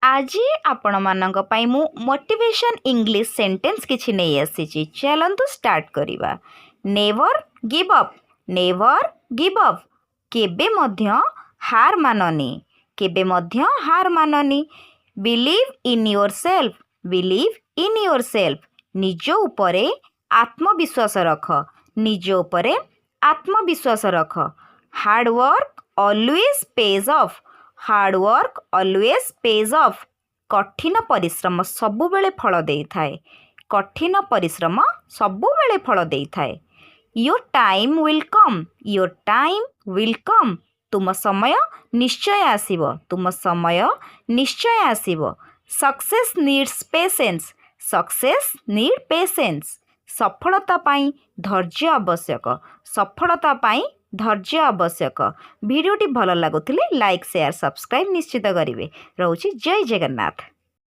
ଆଜି ଆପଣମାନଙ୍କ ପାଇଁ ମୁଁ ମୋଟିଭେସନ୍ ଇଂଲିଶ ସେଣ୍ଟେନ୍ସ କିଛି ନେଇ ଆସିଛି। ଚାଲନ୍ତୁ ଷ୍ଟାର୍ଟ କରିବା। Never give up. Never give up. କେବେ ମଧ୍ୟ ହାର ମାନନି, କେବେ ମଧ୍ୟ ହାର ମାନନି। Believe in yourself. Believe in yourself. ନିଜ ଉପରେ ଆତ୍ମବିଶ୍ୱାସ ରଖ, ନିଜ ଉପରେ ଆତ୍ମବିଶ୍ୱାସ ରଖ। Hard work always pays off. Hard work always pays off. କଠିନ ପରିଶ୍ରମ ସବୁବେଳେ ଫଳ ଦେଇଥାଏ, କଠିନ ପରିଶ୍ରମ ସବୁବେଳେ ଫଳ ଦେଇଥାଏ। Your time will come. Your time will come. ତୁମ ସମୟ ନିଶ୍ଚୟ ଆସିବ, ତୁମ ସମୟ ନିଶ୍ଚୟ ଆସିବ। Success needs patience. Success need patience. ସଫଳତା ପାଇଁ ଧୈର୍ଯ୍ୟ ଆବଶ୍ୟକ, ସଫଳତା ପାଇଁ ଧୈର୍ଯ୍ୟ ଆବଶ୍ୟକ। ଭିଡ଼ିଓଟି ଭଲ ଲାଗୁଥିଲେ ଲାଇକ୍, ସେୟାର, ସବସ୍କ୍ରାଇବ୍ ନିଶ୍ଚିତ କରିବେ। ରହୁଛି, ଜୟ ଜଗନ୍ନାଥ।